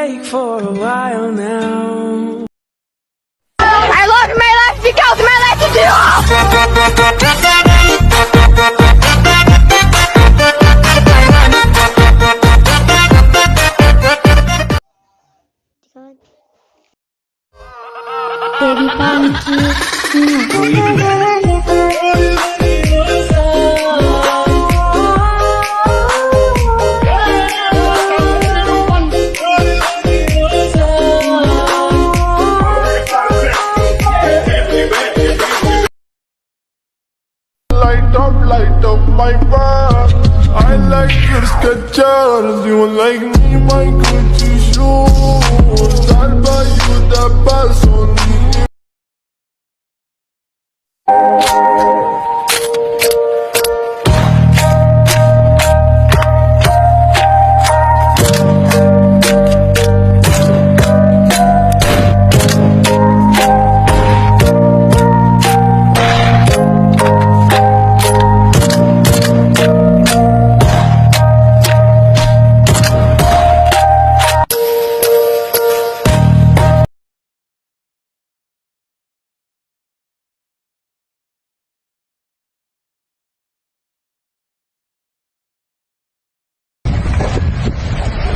awake for a while now. I love my life because my life is you! Baby Light up, light up my world. I like your Skechers, you like me, my Gucci shoes. I'll buy you the Pasoni.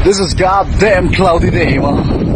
This is goddamn cloudy day, man.